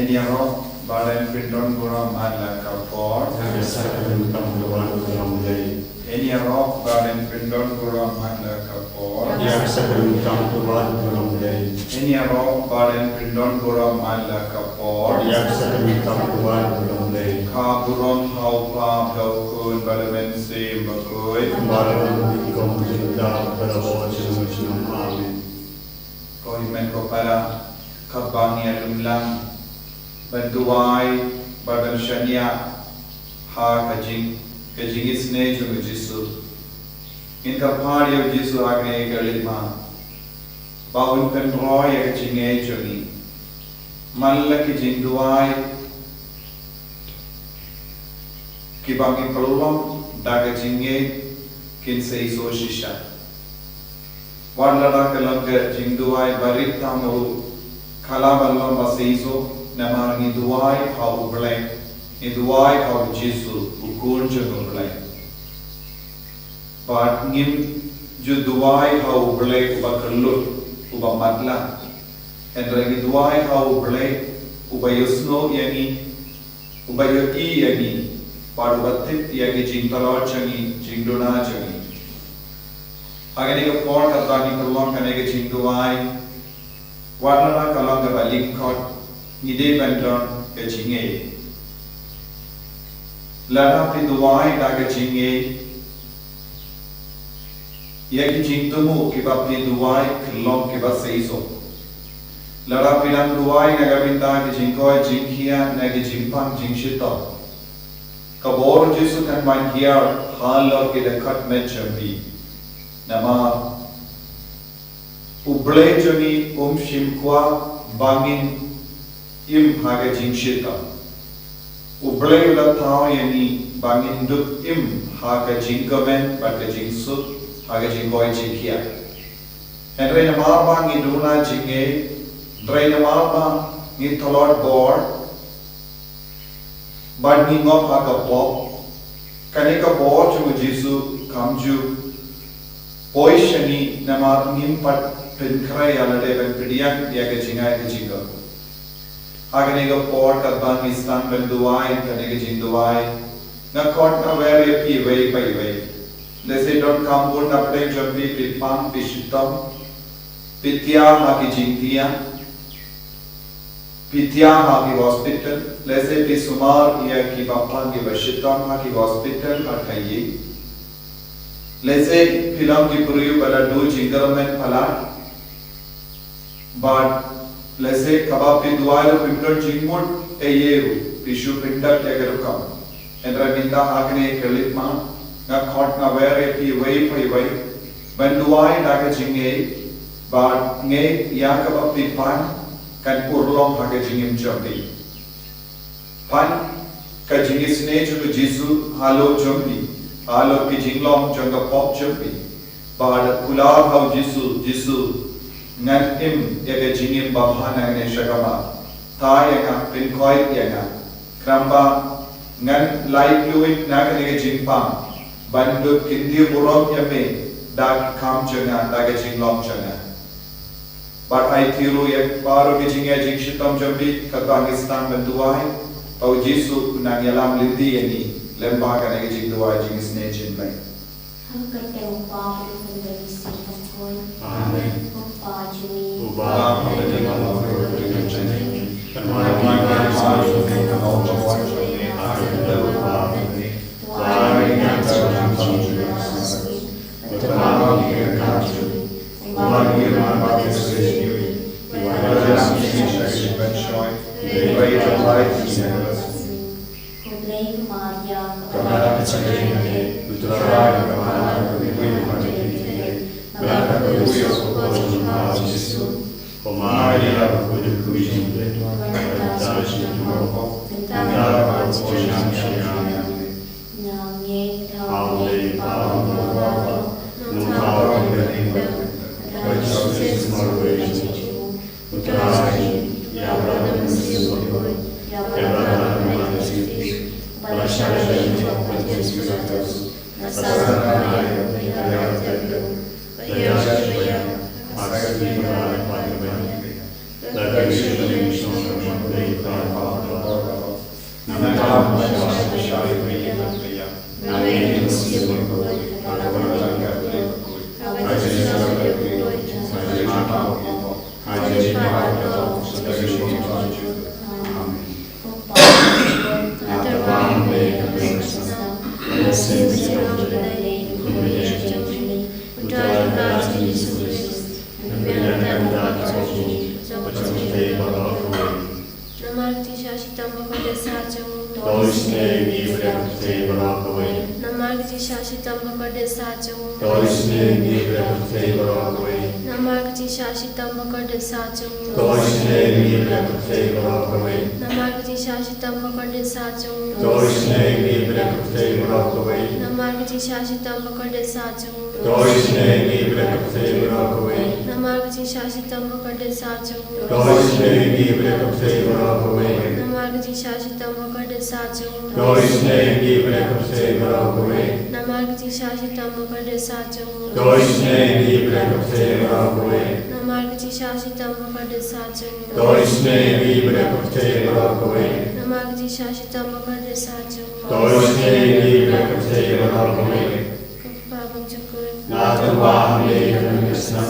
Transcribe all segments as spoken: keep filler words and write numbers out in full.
Ïaroh ba ren pyndon burom ha la ka por. Ïa ka sa ka rim tam ka wan ka long dei. Ïaroh ba ren pyndon burom ha la ka por. Ïa ka sa ka rim tam ka wan ka long dei. Ïaroh ba ren pyndon burom ha la ka por. Ïa ka sa ka rim tam ka wan ka long dei. Ka burom ha u Kpa, ha u Khun bad ha u Mynsiem Bakhuid. Kumba la long, kumjuh, bad ha ka por jong ka jingim. Amen. Ko hynmen ko para, katba ngi ïalum lang ban duwai bad ban shaniah ha ka jing, ka jingisynei jong u Jisu, ngin kyrpad ïa u Jisu ha kane ka lympat ba un pynroi ïa ka jingngeit jong ngi. Man la ki jingduwai kiba ngi pynlong da ka jingngeit kin seisoh shisha. Wat lada ka long ka jingduwai ba rit tang ruh, ka lah ban long ba seisoh, namar ngi duwai ha U Blei, ngi duwai ha u Jisu, u Khun jong U Blei. Bad ngim ju duwai ha U Blei uba kyllut, uba matlah. Hynrei ngi duwai ha U Blei uba ïohsngew ïa ngi, uba ïohi ïa ngi, bad uba tip ïa ki jingtlot jong ngi, jingduna jong ngi. Ha kane ka por, katba ngi pynlong kane ka jingduwai, wat lada ka long kaba lyngkot, ngi dei ban don ka jingngeit. Lada phi duwai da ka jingngeit, ïa ki jingthmu kiba phi duwai kin long kiba seisoh. Lada phi dang duwai na ka bynta ki jingkoit jingkhiah, na ki jingpang jingshitom, ka bor u Jisu kan wan hiar halor ki dkhot met jong phi. Namar U Blei jong ngi um shym kwah ba ngin im ha ka jingshitom. U Blei u la thaw ïa ngi ba ngin dup im ha ka jingkmen bad ka jingsuk, ha ka jingkoit jingkhiah. Hynrei namar ba ngi duna jingngeit, hynrei namar ba ngi tlot bor, bad ngi ngop ha ka pop, kane ka bor jong u Jisu kam ju poi sha ngi namar ngim pat pynkhreh ïa lade ban pdiang ïa ka jingai ka jingkyrkhu. Ha kane ka por, katba ngi sdang ban duwai kane ka jingduwai, nga khot nga wer ïa phi iwei pa iwei. Lehse donkam bun na pdeng jong phi, phi pang, phi shitom, phi thiah ha ki jingthiah, phi thiah ha ki hospital, lehse phi sumar ïa kiba pang kiba shitom ha ki hospital ha ka ïing. Lehse phi long ki briew ba la duh jingkyrmen palat. Bad lehse kaba phi duwai ruh phim don jingmut ei ei ruh, phi shu pyndap ïa ka rukom. Hynrei mynta ha kane ka lympat nga khot nga wer ïa phi iwei pa iwei ban duwai da ka jingngeit, bad ngeit ïa kaba phi pan kan urlong ha ka jingim jong phi. Pan ka jingisynei jong u Jisu halor jong phi, halor ki jinglong jong ka pop jong phi. Bad kular ha u Jisu, Jisu, ngan im ïa ka jingim babha nangne shakhmat. Thaw ïa nga, pynkoit ïa nga. Khnang ba ngan lait luid na kane ka jingpang ban dup kyntiew burom ïa me da ki kam jong nga, da ka jinglong jong nga. Bad aiti ruh ïa baroh ki jingeh jingshitom jong phi katba ngi sdang ban duwai, ba u Jisu un nang ïalam lynti ïa ngi lem bad kane ka jingduwai jingisynei jong U Blei. Ha ka kyrteng U Kpa, U Khun bad U Mynsiem Bakhuid. Amen. Ko Kpa jong ngi, uba ha bneng, Namar ka jingshah shitom ba kordit sah jong u. To isynei ngi bad ïa ka pyrthei baroh kawei. Namar ka jingshah shitom ba kordit sah jong u. To isynei ngi bad ïa ka pyrthei baroh kawei. Namar ka jingshah shitom ba kordit sah jong u. To isynei ngi bad ïa ka pyrthei baroh kawei. Namar ka jingshah shitom ba kordit sah jong u. To isynei ngi bad ïa ka pyrthei baroh kawei. Namar ka jingshah shitom ba kordit sah jong u. To isynei ngi bad ïa ka pyrthei baroh kawei. Namar ka jingshah shitom ba kordit sah jong u. To isynei ngi bad ïa ka pyrthei baroh kawei. Namar ka jingshah shitom ba kordit sah jong u. To isynei ngi bad ïa ka pyrthei baroh kawei. Namar ka jingshah shitom ba kordit sah jong u. To isynei ngi bad ïa ka pyrthei baroh kawei. Namar ka jingshah shitom ba kordit sah jong u. To isynei ngi bad ïa ka pyrthei baroh kawei. Namar ka jingshah shitom ba kordit sah jong u. To isynei ngi bad ïa ka pyrthei baroh kawei. Kpa bymjukut. Nga tang ba ha me ka mynsiem,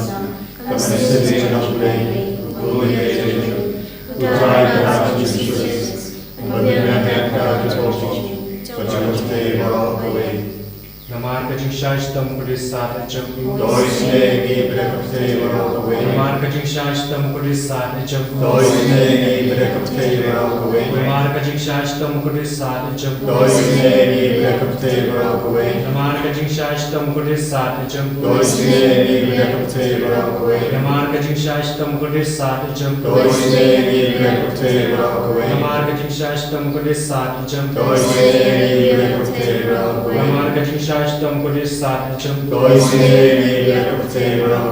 ka mynsiem jong U Blei, U Blei jong ngi, U Trai ka Jisu Khrist, ba pynbiang ïa ka jingpynbor jong ka pyrthei baroh kawei. Namar ka jingshah shitom kordit sah jong u. To isynei ngi bad ïa ka pyrthei baroh kawei. Namar ka jingshah shitom kordit sah jong u. To isynei ngi bad ïa ka pyrthei baroh kawei. Namar ka jingshah shitom kordit sah jong u. To isynei ngi bad ïa ka pyrthei baroh kawei. Namar ka jingshah shitom kordit sah jong u. To isynei ngi bad ïa ka pyrthei baroh kawei. Namar ka jingshah shitom kordit sah jong u. To isynei ngi bad ïa ka pyrthei baroh kawei. Namar ka jingshah shitom kordit sah jong u. To isynei ngi bad ïa ka pyrthei baroh kawei. Namar ka jingshah shitom kordit sah jong u. To isynei ngi bad ïa ka pyrthei baroh kawei. Namar ka jingshah shitom kordit sah jong u. To isynei ngi bad ïa ka pyrthei baroh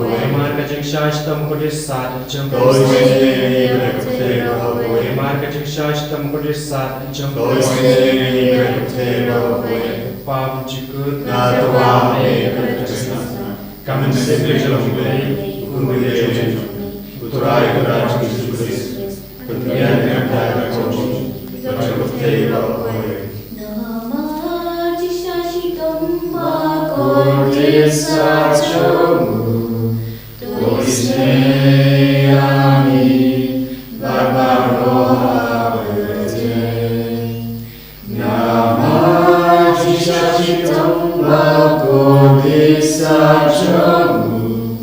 kawei. Namar ka jingshah shitom kordit sah jong u. To isynei ngi bad ïa ka pyrthei baroh kawei. Namar ka jingshah shitom kordit sah jong u. To isynei ngi bad ïa ka pyrthei baroh kawei. Kpa bymjukut. Nga tang ba ha me ka mynsiem, ka mynsiem jong U Blei, U Blei jong ngi, U Trai ka Jisu Khrist, ba pynbiang ïa ka jingpynbor jong ka pyrthei baroh kawei. Namar ka jingshah shitom ba kordit sah jong u. To isynei ïa ngi bad baroh ha pyrthei. Namar ka jingshah shitom ba kordit sah jong u.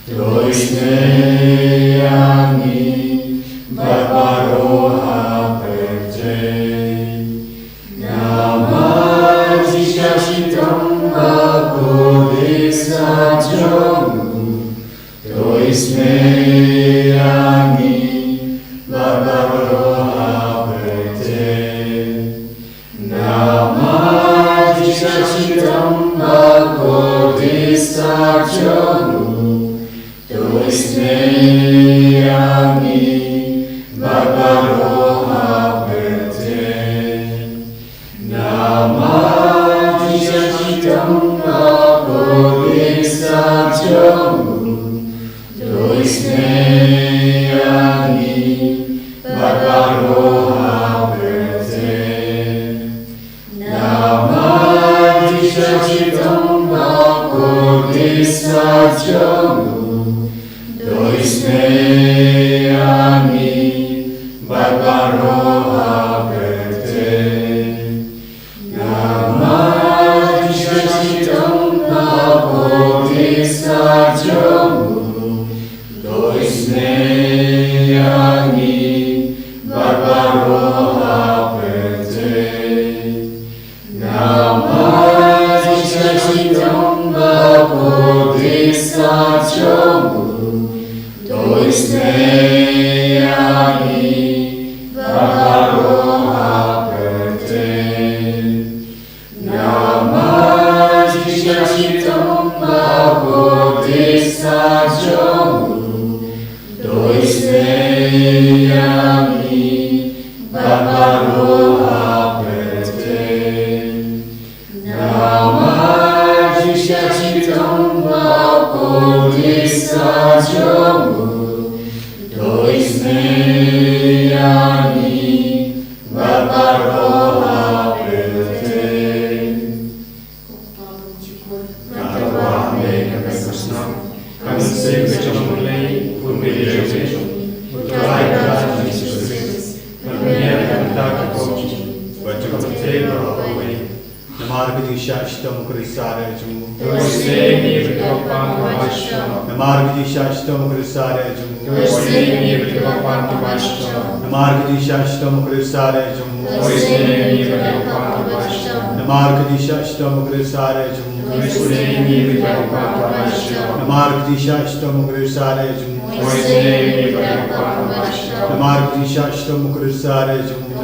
To isynei ïa ngi bad baroh ha pyrthei. Namar ka jingshah shitom ba kordit sah jong u. To isynei ïa ngi bad baroh ha pyrthei. Namar ka jingshah shitom ba kordit sah jong u. To isynei ïa ngi bad baroh ha pyrthei. Namar ka jingshah shitom ba kordit sah jong u. To isynei ïa ngi bad baroh ha pyrthei. Namar ka jingshah shitom ba kordit sah jong u. To isynei ïa ngi bad baroh ha pyrthei. Namar ka jingshah shitom ba kordit sah jong u. To isynei ïa ngi bad baroh ha pyrthei. Namar ka jingshah shitom ba kordit sah jong u. To isynei Namar ka jingshisha shitom ka risa re jong u. To ïeit ïa ngi bad ïa ka kyrpang kaba shitom. Namar ka jingshisha shitom ka risa re jong u. To ïeit ïa ngi bad ïa ka kyrpang kaba shitom. Namar ka jingshisha shitom ka risa re jong u. To ïeit ïa ngi bad ïa ka kyrpang kaba shitom. Namar ka jingshisha shitom ka risa re jong u. To ïeit ïa ngi bad ïa ka kyrpang kaba shitom. Namar ka jingshisha shitom ka risa re jong u. To ïeit ïa ngi bad ïa ka kyrpang kaba shitom. Namar ka jingshisha shitom ka risa re jong u.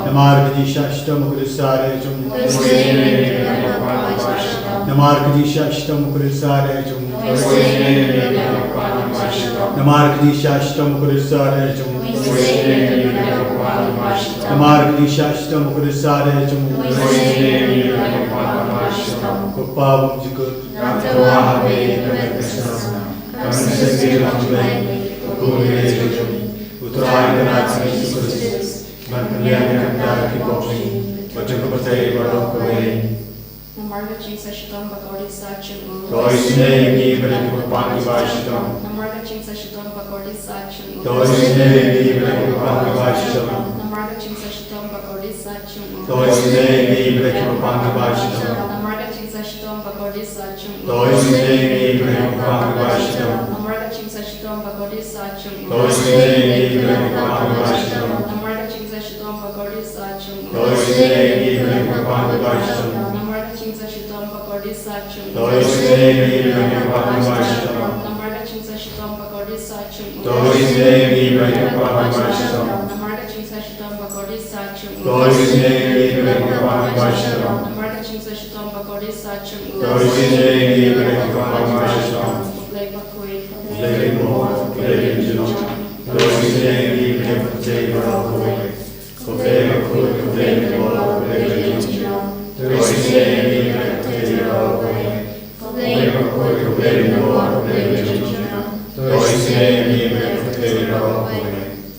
Namar ka jingshisha shitom ka risa re jong u. Namar ka jingshisha shitom ka risa re jong u. Namar ka jingshisha shitom ka risa re jong u. Namar ka jingshisha shitom ka risa re jong u. Ko Pa bymjukut. Nga thaw ha me ïa ka met ka sem. Ka mynsiem jong U Blei, ka khun ka ïeit jong U Trai Kynrad Jisu Khrist, ban pynliang ïa ka bynta ki pop jong ngi bad jong ka pyrthei baroh kawei. Namar ka jingshisha shitom ba kordit sah jong U. To isynei ïa ngi bad ïa ka kyrpang kaba shitom. Namar ka jingshisha shitom ba kordit sah jong U. To isynei ïa ngi bad ïa ka kyrpang kaba shitom. Namar ka jingshisha shitom ba kordit sah jong U. To isynei ïa ngi bad ïa ka kyrpang kaba shitom. Namar ka jingshisha shitom ba kordit sah jong U. To isynei ïa ngi bad ïa ka kyrpang kaba shitom. Namar ka jingshisha shitom ba kordit sah jong U. To isynei ïa ngi bad ïa ka kyrpang kaba shitom. Namar ka jingshisha shitom ba kordit sah jong U. To isynei ïa ngi bad ïa ka kyrpang kaba shitom. Namar ka jingshisha shitom ba kordit sah jong U. To isynei ïa ngi bad ïa ka kyrpang kaba shitom. Namar ka jingshisha shitom ba kordit sah jong U. To isynei ïa ngi bad ïa ka kyrpang kaba shitom. Namar ka jingshisha shitom ba kordit sah jong U. To isynei ïa ngi bad ïa ka kyrpang kaba shitom. Namar ka jingshisha shitom ba kordit sah jong U. To isynei ïa ngi bad ïa ka kyrpang kaba shitom. Blei bakhuid. Blei ri bor, Blei ri jingjynjar. To isynei ïa ngi bad ïa ka pyrthei baroh kawei. Ko Blei bakhuid, ko Blei ri bor, ko Blei ri jingjynjar. To isynei ïa ngi bad ïa ka pyrthei baroh kawei. Ko Blei bakhuid, ko Blei ri bor, ko Blei ri jingjynjar. To isynei ïa ngi bad ïa ka pyrthei baroh kawei.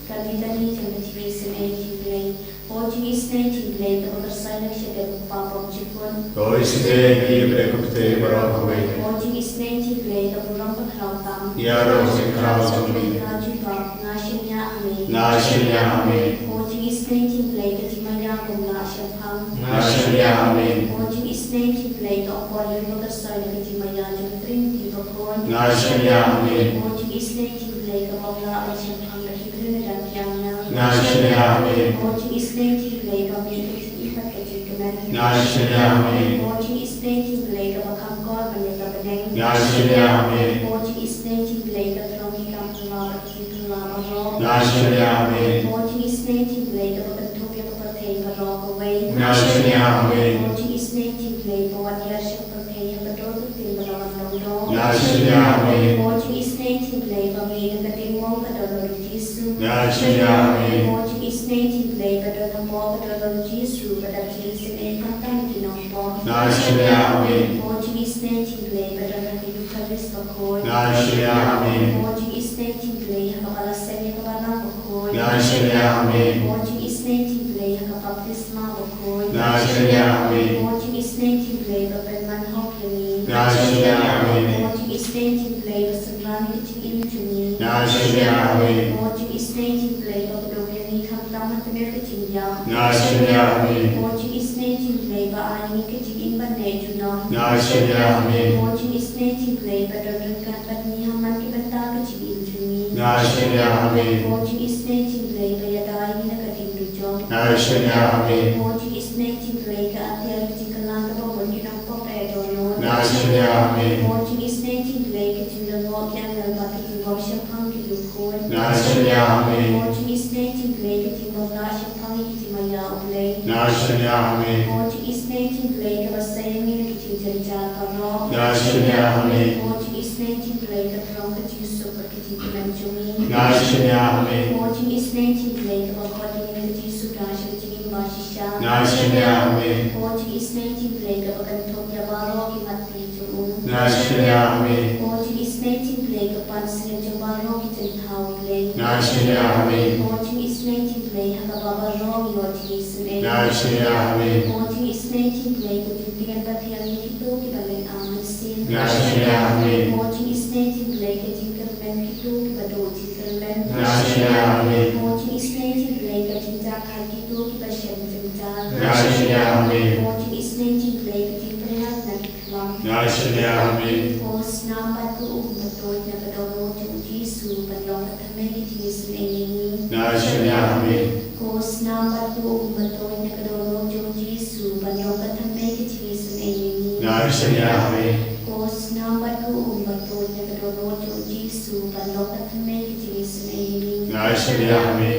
Ka litani jong ka jingisynei jong U Blei. Ko jingisynei jong U Blei kaba kyrshan na ka shadem U Kpa bymjukut. To isynei ïa ngi bad ïa ka pyrthei baroh kawei. Ko jingisynei jong U Blei kaba burom bakhraw tam. Ïaroh sha ka khraw jong me. Ka jubab, nga shaniah ha me. Nga shaniah ha me. Ko jingisynei jong U Blei ka jingmaïa bym lah shemphang. Nga shaniah ha me. Ko jingisynei jong U Blei ka ong bor ïa U ba kyrshan na ka jingmaïa jong U Trinity bakhuid. Nga shaniah ha me. Ko jingisynei jong U Blei ka bym lah ban shemphang na ki briew ne dang ki angel. Nga shaniah ha me. Ko jingisynei jong U Blei ba mih ka jingim bad ka jingkmen. Nga shaniah ha me. Ko jingisynei jong U Blei kaba kham kor ban ïa ka bneng. Nga shaniah ha me. Ko jingisynei jong U Blei ka throng ki kam phylla bad ki jingphylla baroh. Nga shaniah ha me. Ko jingisynei jong U Blei kaba kynthup ïa ka pyrthei baroh kawei. Nga shaniah ha me. Ko jingisynei jong U Blei ba wan ïar sha ka pyrthei ha ka dur ka ktien ba la wan long doh. Nga shaniah ha me. Ko jingisynei jong U Blei ba mih na ka diengmong ka don bad U Jisu. Nga shaniah ha me. Ko jingisynei jong U Blei ba don hapoh ka don bad U Jisu, ba dap jingisynei khamtam ki nongpop. Nga shaniah ha me. Ko jingisynei jong U Blei ba don ha ka Eukharist bakhuid. Nga shaniah ha me. Ko jingisynei jong U Blei ha kaba la seng ïa ka balang bakhuid. Nga shaniah ha me. Ko jingisynei jong U Blei ha ka baptisma bakhuid. Nga shaniah ha me. Ko jingisynei jong U Blei ba pynman hok ïa ngi. Nga shaniah ha me. Ko jingisynei jong U Blei ba synran ïa ka jingim jong ngi. Nga shaniah ha me. Ko jingisynei jong U Blei ba kdew ïa ngi khamtam ha tmier ka jingïap. Nga shaniah ha me. Ko jingisynei jong U Blei ba ai ïa ngi ka jingim ban neh junom. Nga shaniah ha me. Ko jingisynei jong U Blei ba don ryngkat bad ngi ha man ki bynta ka jingim jong ngi. Nga shaniah ha me. Ko jingisynei jong U Blei ba ïada ïa ngi na ka ding dujok. Nga shaniah ha me. Ko jingisynei jong U Blei ka atiar ka jingkylla kaba bun ki nongpop eh dohnud. Nga shaniah ha me. Ko jingisynei jong U Blei ka jinglyngngoh ki angel bad ka jingbymshemphang ki riewkhuid. Nga shaniah ha me. Ko jingisynei jong U Blei ka jingbymlah shemphang ïa ka jingmaïa U Blei. Nga shaniah ha me. Ko jingisynei jong U Blei kaba sei ïa ngi na ka jingjynjar baroh. Nga shaniah ha me. Ko jingisynei jong U Blei ka throng ka jingsuk bad ka jingkmen jong ngi. Nga shaniah ha me. Ko jingisynei jong U Blei kaba khot ïa ngi na ka jingsuda sha ka jingim bashisha. Nga shaniah ha me. Ko jingisynei jong U Blei kaba kynthup ïa baroh ki matpi jong u. Nga shaniah ha me. Ko jingisynei jong U Blei ka pansngiat jong baroh ki jingthaw Blei. Nga shaniah ha me. Ko jingisynei jong U Blei ha kaba baroh ngi ïoh jingisynei. Nga shaniah ha me. Ko jingisynei jong U Blei ka jingtngen ba thiang ïa kito kiba leh arngut mynsiem. Nga shaniah ha me. Ko jingisynei jong U Blei ka jingkyrmen kito kiba duh jingkyrmen. Nga shaniah ha me. Ko jingisynei jong U Blei Ka jingïakhun kito kiba shem jingtang. Nga shaniah ha me. Ko jingisynei jong U Blei ka jingpynïaid na ki khlam. Nga shaniah ha me. Ko snam bad ko um bad ko ïeit na ka dohnud jong U Jisu ban long ka thymmei ka jingisynei ïa ngi. Nga shaniah ha me. Ko snam bad ko um bad ko ïeit na ka dohnud jong U Jisu ban long ka thymmei ka jingisynei ïa ngi. Nga shaniah ha me. Ko snam bad ko um bad ko ïeit na ka dohnud jong U Jisu ban long ka thymmei ka jingisynei ïa ngi. Nga shaniah ha me.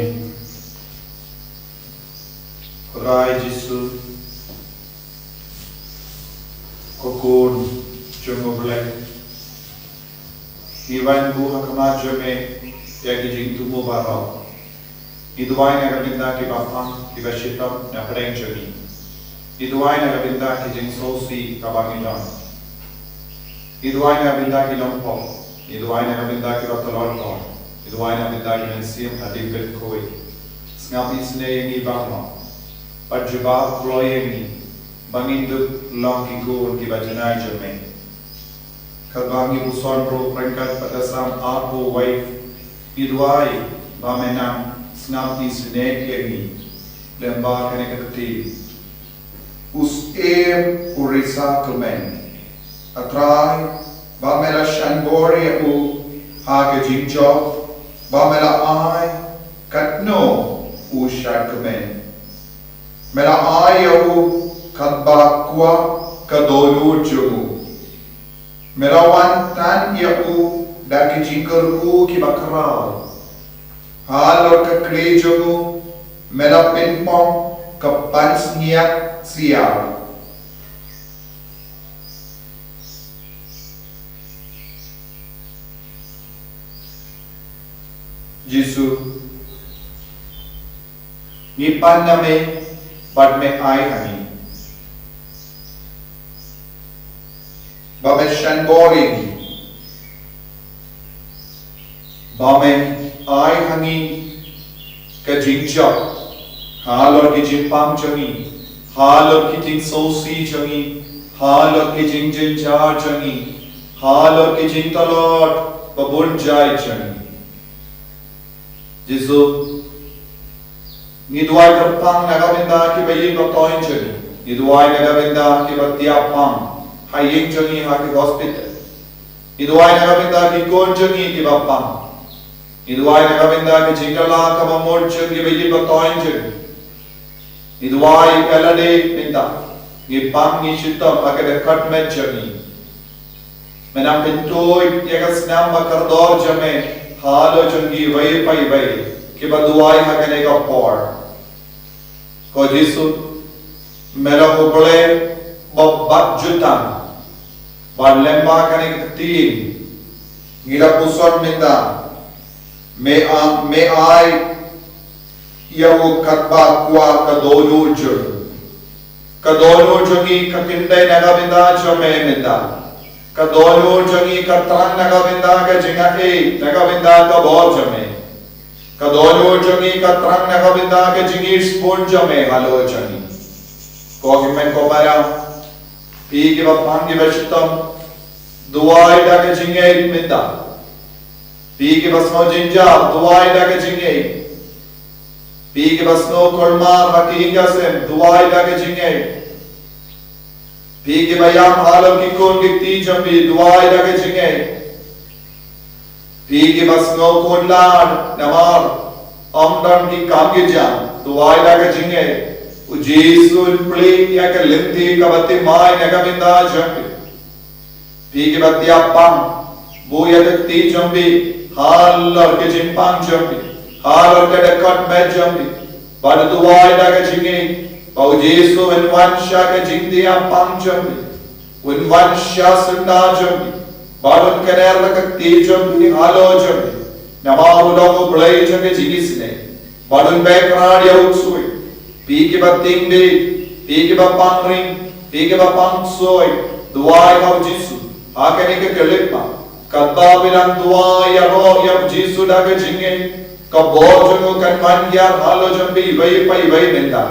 Trai Jisu, ko Khun jong U Blei, ngi wan buh ha khmat jong me ïa ki jingthmu baroh. Ngi duwai na ka bynta kiba pang, kiba shitom na pdeng jong ngi. Ngi duwai na ka bynta ki jingsngewsih kaba ngi don. Ngi duwai na ka bynta ki nongpop. Ngi duwai na ka bynta kiba tlot bor. Ngi duwai na ka bynta ki mynsiem hadien khuid. Sngap isynei ïa ngi baroh. Bad jubab kloi ïa ngi ba ngin dup long ki khun kiba janai jong me. Katba ngi puson ruh ryngkat bad ka Salm arphew wei, ngi duwai ba me nang sngap isynei ïa ngi lyngba kane ka ktien. U syiem u risa kmen. A Trai, ba me la shon bor ïa u ha ka jingjop, ba me la ai katno u shad kmen. Me la ai ïa u katba kwah ka dohnud jong u. Me la wan tan ïa u da ki jingkyrkhu kiba khraw. Halor ka khlieh jong u me la pynpom ka pansngiat syiar. Jisu, ngi pan na me bad me ai ha ngi. Ba me shon bor ïa ngi. Ba me ai ha ngi ka jingjop halor ki jingpang jong ngi, halor ki jingsngewsih jong ngi, halor ki jingjynjar jong ngi, halor ki jingtlot ba bun jait jong ngi. Jisu, ngi duwai kyrpang na ka bynta kiba ïeit ba thoh jong ngi. Ngi duwai na ka bynta kiba thiah pang ha ïing jong ngi, ha ki hospital. Ngi duwai na ka bynta ki khun jong ngi kiba pang. Ngi duwai na ka bynta ki jingkylla kaba mut jong kiba ïeit ba thoh jong ngi. Ngi duwai ïa lade mynta, ngi pang ngi shitom ha ka dkhot met jong ngi. Me nang pyntuid ïa ka snam ba kordor jong me halor jong kiwei pa kiwei kiba duwai ha kane ka por. Ko Jisu, me long U Blei ba bat jutang. Bad lyngba kane ka ktien ngi la puson mynta, me a, me ai ïa u katba kwah ka dohnud jong u. Ka dohnud jong ngi ka kyndit na ka bynta jong me mynta. Ka dohnud jong ngi ka thrang na ka bynta ka jingaiei, na ka bynta ka bor jong me. Ka dohnud jong ngi ka thrang na ka bynta ka jingïeit sbun jong me halor jong ngi. Ko hynmen ko para, phi kiba pang kiba shitom, duwai da ka jingngeit mynta. Phi kiba sngew jynjar, duwai da ka jingngeit. Phi kiba sngew kulmar ha ki ïing ki sem, duwai da ka jingngeit. Phi kiba ïam halor ki khun ki kti jong phi, duwai da ka jingngeit. Phi kiba sngew khuslai namar ym don ki kam ki jam, duwai da ka jingngeit. U Jisu un plie ïa ka lynti kaba thymmai na ka bynta jong phi. Phi kiba thiah pang, buh ïa ka kti jong phi halor ka jingpang jong phi, halor ka dkhot met jong phi. Bad duwai da ka jingngeit ba U Jisu un wan sha ka jingthiah pang jong phi, un wan sha sla jong phi, bad un kner la ka kti jong phi halor jong phi. Namar u long U Blei jong ka jingisynei. Bad un beh kyrhai ïa u ksuid. Phi kiba tieng bit, phi kiba pang ring, phi kiba pang ksuid, duwai ha U Jisu ha kane ka khyllipmat. Katba phi nang duwai ïaroh ïa U Jisu da ka jingngeit, ka bor jong u kan wan hiar halor jong phi iwei pa iwei mynta.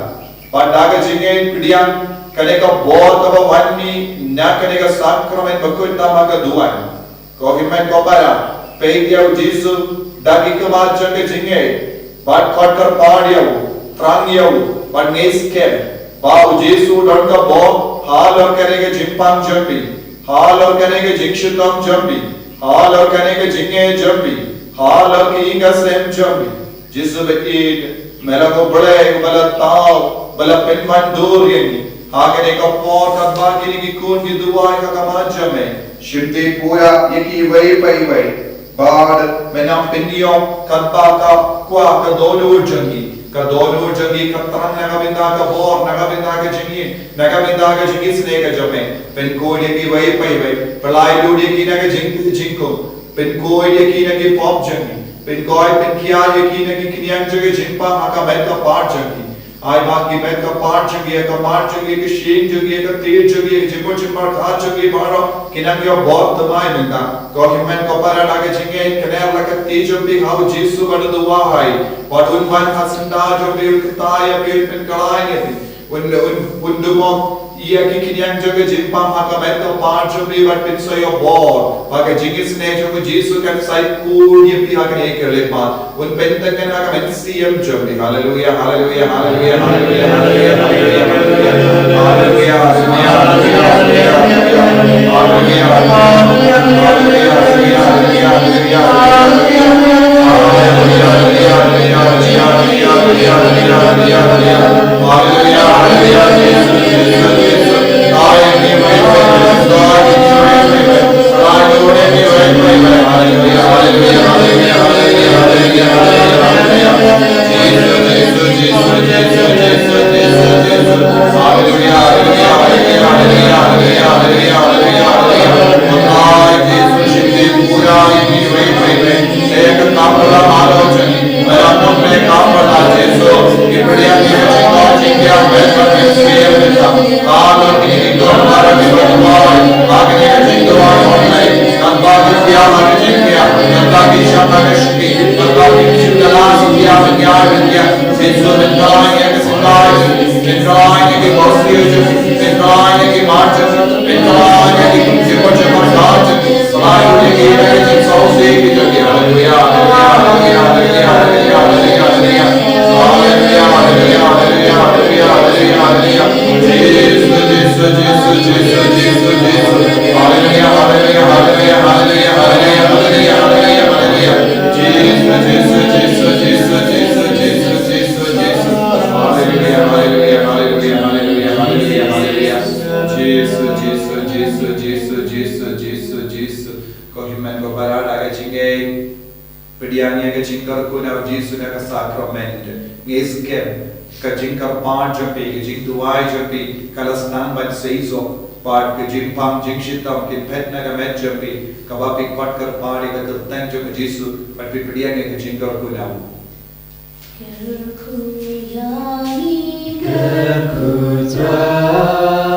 Bad da ka jingngeit pdiang kane ka bor kaba wan mih na kane ka sakramen bakhuid tam ha ka duwan. Ko hynmen ko para, peit ïa U Jisu da ki khmat jong ka jingngeit. Bad khot kyrpad ïa u, thrang ïa u, bad ngeit skhem ba u Jisu don ka bor halor kane ka jingpang jong phi, halor kane ka jingshitom jong phi, halor kane ka jingngeit jong phi, halor ka ïing ka sem jong phi. Jisu ba ïeit, me long U Blei uba la thaw, ba la pynwandur ïa ngi ha kane ka por katba kine ki khun ki duwai ha khmat jong me. Shim pura ïa kiwei pa iwei. Bad me nang pynïoh katba ka kwah ka dohnud jong ngi. Ka dohnud jong ngi ka thrang na ka bynta ka bor, na ka bynta ka jingim, na ka bynta ka jingisynei ka jong me. Pynkhuid ïa kiwei pa iwei. Pynlait lut ïa ki na ka jing, jingkhum. Pynkhuid ïa ki na ki pop jong ngi. Pynkhuid, pynkhiah ïa ki na ki khñiang jong ka jingpang ha ka met ka phad jong ngi. Ai ba ki met ka phad jong ngi, ka phad jong ngi, ka shyieng jong ngi, ka tied jong ngi, ka jingmut jingpyrkhat jong ngi baroh ki nang ïoh bor thymmai mynta. Ko Hynmen ko Para, da ka jingngeit kner la ka kti jong phi ha u Jisu bad u duwai. Bad un wan ha syndah jong phi, un kyrteng ïa phi, un pynkylla ïa phi. Un, un, un duh mo ïa ki khñiang jong ka jingpang ha ka met ka phad jong phi bad pynshoi ïa u bor. Ba ka jingisynei jong u Jisu kan sa ïakhuid ïa phi ha kane ka lyndet. Un pyntngen ha ka mynsiem jong phi. Haleluia, haleluia, haleluia, haleluia, haleluia, haleluia, haleluia. Jisu, Jisu, Jisu, Jisu, Jisu, Jisu, Jisu. Ko Hynmen ko Para, da ka jingngeit pdiang ïa ka jingkyrkhu na u Jisu na ka sakrament. Ngeit skhem ka jingkyrpad jong phi, ka jingduwai jong phi ka la sdang ban seisoh. Bad ka jingpang jingshitom kin phet na ka met jong phi, kaba phi khot kyrpad ïa ka kyrteng jong u Jisu bad phi pdiang ïa ka jingkyrkhu na u. Kyrkhu ïa ngi, kyrkhu Trai.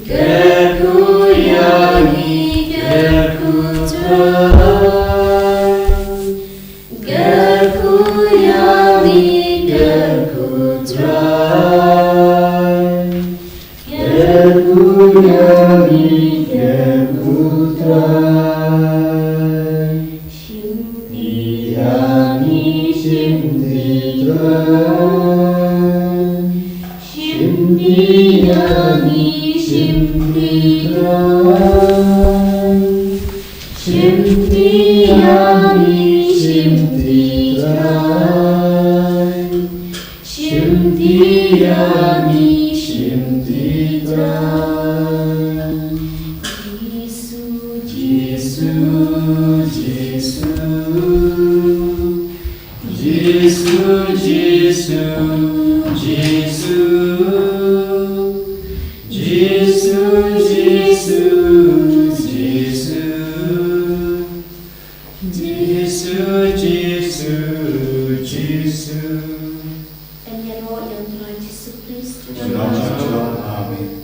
Kyrkhu ïa ngi, kyrkhu Trai. Kyrkhu ïa ngi, kyrkhu Trai. Kyrkhu ïa ngi, kyrkhu Trai. Shim ti ïa ngi, shim ti Trai. Shim ti ïa ngi, shim ti Trai. Shim ti ïa ngi, shim ti Trai. Shim ti ïa ngi, shim ti Trai. Jisu, Jisu, Jisu. Jisu, Jisu, Jisu. Jisu, Jisu, Jisu. Jisu, Jisu, Jisu. Yn ïaroh ïa u Trai Jisu Khrist. Shalom, shalom. Amen.